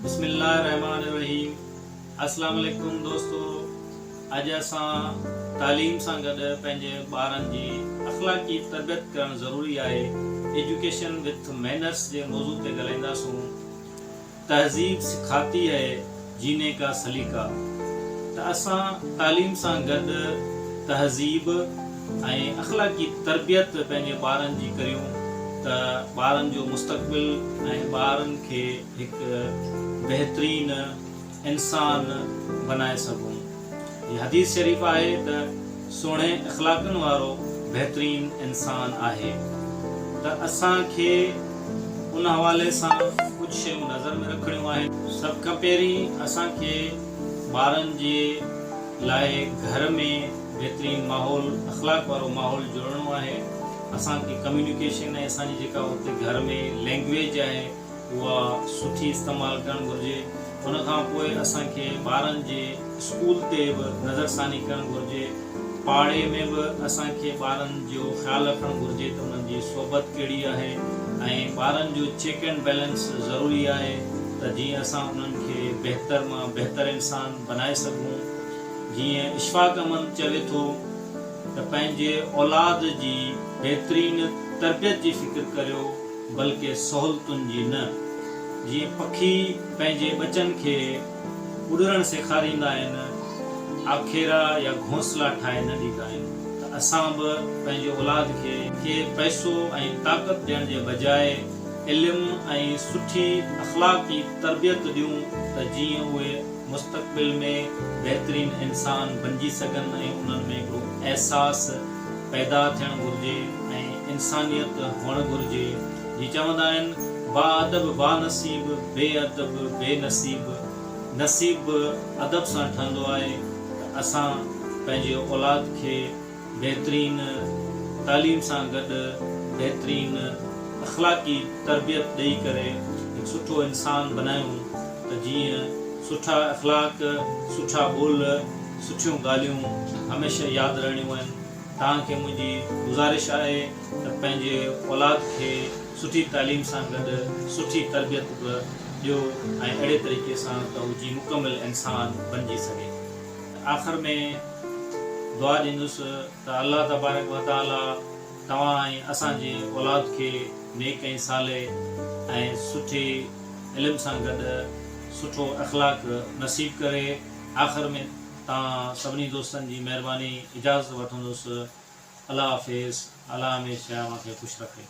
بسم الله الرحمٰن الرحيم السلام عليڪم دوستو اڄ اسان تعليم سان گڏ پنهنجي ٻارن جي اخلاقي تربيت ڪرڻ ضروري آهي ايجوڪيشن وٿ مينرس جي موضوع تي ڳالهائينداسون تهذيب سکاتي هي جيني ڪا سليقه ته اسان تعليم سان گڏ تهذيب ۽ اخلاقي تربيت پنهنجي ٻارن جي ڪريون ته ٻارن جو مستقبل ۽ ٻارن کي هڪ بهترين انسان بنائي سگهون. هي حديث شريف آهي ته سهڻي اخلاقن وارو بهترين انسان آهي ته اسان کي ان حوالي سان ڪجهه شيون نظر ۾ رکڻيون آهن. سڀ کان پهرين اسان کي ٻارن جي لاء گهر ۾ بهترين ماحول اخلاق وارو ماحول جوڙڻو آهي. اسان کي ڪميونيڪيشن ۽ اسان جي جيڪا اتي گهر ۾ لينگويج آهي اها سٺي استعمال ڪرڻ گهرجي. ان کان پوء اسان کي ٻارن جي اسڪول تي به نظرثاني ڪرڻ گهرجي. پاڙي ۾ به اسان کي ٻارن جو خيال رکڻ گهرجي ته انهن جي صحبت ڪهڙي آهي ۽ ٻارن جو چيڪ اينڊ بيلنس ضروري آهي ته جيئن اسان انهن کي بهتر مان بهتر انسان بنائي سگهون. جيئن اشفاق احمد چوي ٿو ته پنهنجي اولاد جي بهترين تربيت جي فڪر ڪريو. بلڪه سهولتن جي نه. جيئن پکي پنهنجي ٻچن کي اڏرڻ سيکاريندا آهن، آکيرا يا گهونسلا ٺاهي نه ڏيندا آهن ته اسان به پنهنجي اولاد کي کي پئسو ۽ طاقت ڏيڻ جي بجاء علم ۽ سٺي اخلاقي تربيت ڏيون ته جيئن اهي مستقبل ۾ بهترين انسان بنجي سگهن ۽ انهن ۾ هڪڙو احساس پيدا ٿيڻ گهرجي ۽ انسانيت هئڻ گهرجي. جي چوندا آهن با ادب با نصيب بي ادب بي نصيب نصيب به ادب سان ٺهندو آهي ته اسان پنهنجي اولاد کي بهترين تعليم سان گڏ بهترين اخلاقي تربيت ڏئي ڪري هڪ سٺو انسان بنايون ته جيئن سٺا اخلاق سٺا ٻول سٺيون ڳالهيون هميشه ياد رهڻيون آهن. توهان کي منهنجي گذارش آهي ته پنهنجي اولاد کي سٺي تعليم سان گڏ سٺي تربيت به ڏيو ۽ اهڙي طريقي سان ته هو جي مڪمل انسان بنجي سگهي. آخر ۾ دعا ڏيندس ته الله تبارڪ و تعالي توهان ۽ اسان جي اولاد کي نيڪ ۽ صالح ۽ سٺي علم سان گڏ سٺو اخلاق نصيب ڪري. آخر ۾ توهان سڀني دوستن جي مهرباني اجازت وٺندس الله حافظ الله هميشه اوهان کي خوش رکي.